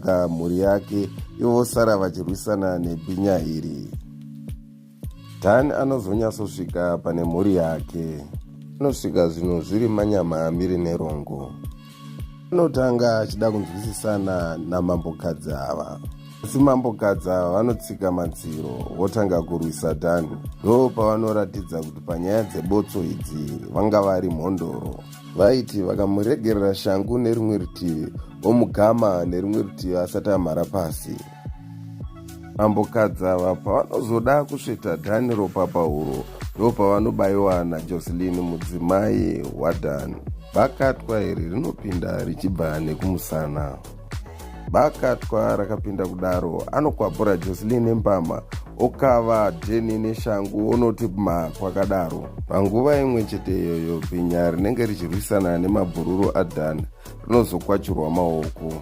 kunotsvaga mhuri yake ivo vosara vachirwisana nebhinya iri. Dan anozonyatsosvika pane mhuri yake. Anosvika zvinhu zviri manyama amire nerongo. Anotanga achida kunzwisisana namambokadzi ava. Asi mambokadzi ava vanotsika madziro votanga kurwisa Dan. Ndo pavanoratidza kuti panyaya dzebotso idzi vanga vari mhondoro. Vaiti vakamuregerera shangu nerimwe rutivi vomugama nerimwe rutivi asati amhara pasi. Mambokadzi ava pavanozoda kusveta Dhani ropa pahuro ndopavanobayiwa naJocelyn mudzimai waDhani. Bakatwa iri rinopinda richibva nekumusana. Bakatwa rakapinda kudaro anokwapura Jocelyn nembama okava Dheni neshangu onoti ma kwakadaro. Panguva imwe chete iyoyo bhinya rinenge richirwisana nemabhururu aDhani rinozokwachurwa maoko.